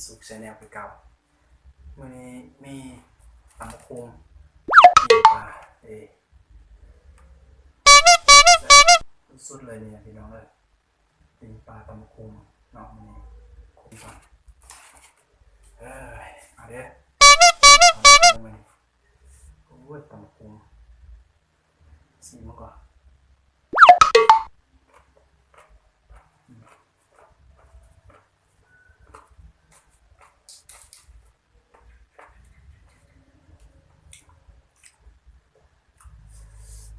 ສຸກແຊນແນວຄືເກົ່າ. ມື້ນີ້ມີຕຳບັກຫຸ່ງ ປີ້ງປາ ເອີ ສຸດໆເລີຍນີ້ພີ່ນ້ອງເອີຍ. ປີ້ງປາຕຳບັກຫຸ່ງເນາະ ມື້ນີ້ຄຸມກ່ອນ. ເອີຍ ມາເດີ້ ເອົາເດີ້ມື້ນີ້. ໂອ້ຍ ຕຳບັກຫຸ່ງ ຊີມມັນກ່ອນ.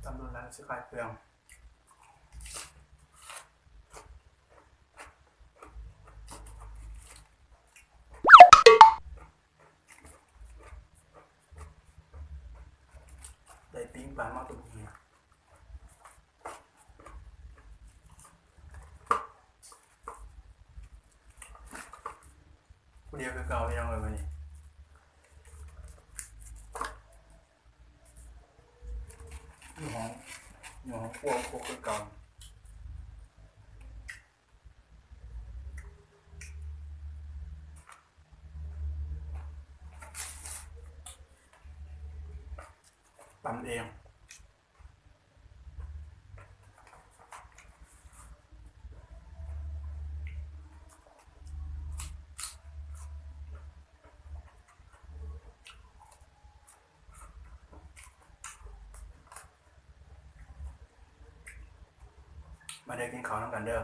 ຕຳໂດນນັ້ນຊິຂາຍເຄື່ອງ. ໄດ້ປີ້ງປາມາຕົວນີ້ ຜູ້ດຽວຄືເກົ່າ ພີ່ນ້ອງເອີຍ ມື້ນີ້ ຢູ່ຫ້ອງ ຢູ່ຫ້ອງຄົວ ຄົວຄືເກົ່າ. ຕຳເອງ ມາເດີ ກິນເຂົ້ານຳກັນເດີ.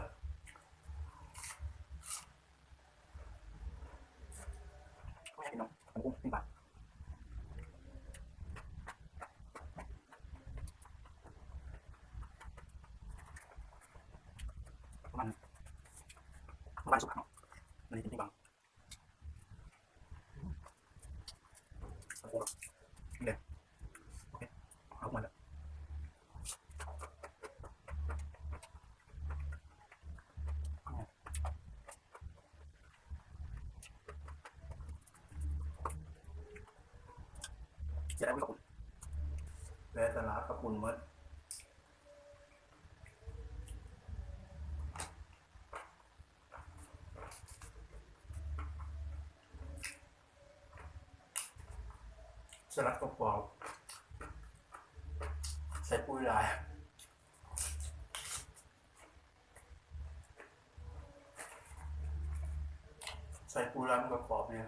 ມັນ ມັນສຸກເນາະ ມັນເປັນທີ່ບາງ. ເດ້ ໂອເຄ ເອົາມາແລ້ວ ຈະໄດ້ ແປຕະຫຼາດກະປຸ້ນໝົດ. ສະຫຼັດກະເປົາ ໃສ່ປຸ໋ຍຫຼາຍ ໃສ່ປຸ໋ຍຫຼາຍມັນກະກອບດີ.